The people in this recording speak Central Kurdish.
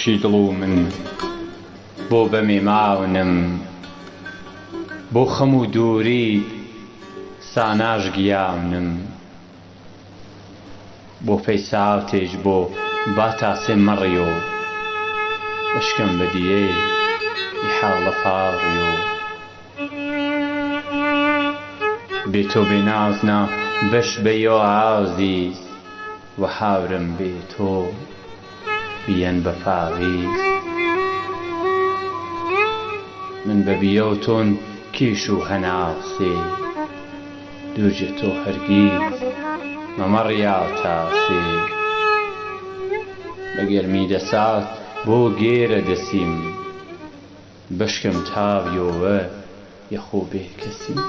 خۆشی دڵ و من بۆ بە مێماونم بۆ خەم و دووریت ساناش گیاونم بۆ پەی ساوتێج بۆ با تاسێ مەڕیۆ بەشکەم بە دیێ ئی حاڵە فاڕیۆ بێ تۆ بێ ناز نا بەش بە یۆ ئازیز وەهاورم بێ تۆ بیەن بە پاویز من بە بیەو تۆن کیش و هەناسێ دوورجە تۆ هەرگیز مەمەڕیا تاسێ بە گەرمی دەسات بۆ گێرە دەسیم بەشکم تاویۆوە یەخۆ بێ کەسیم.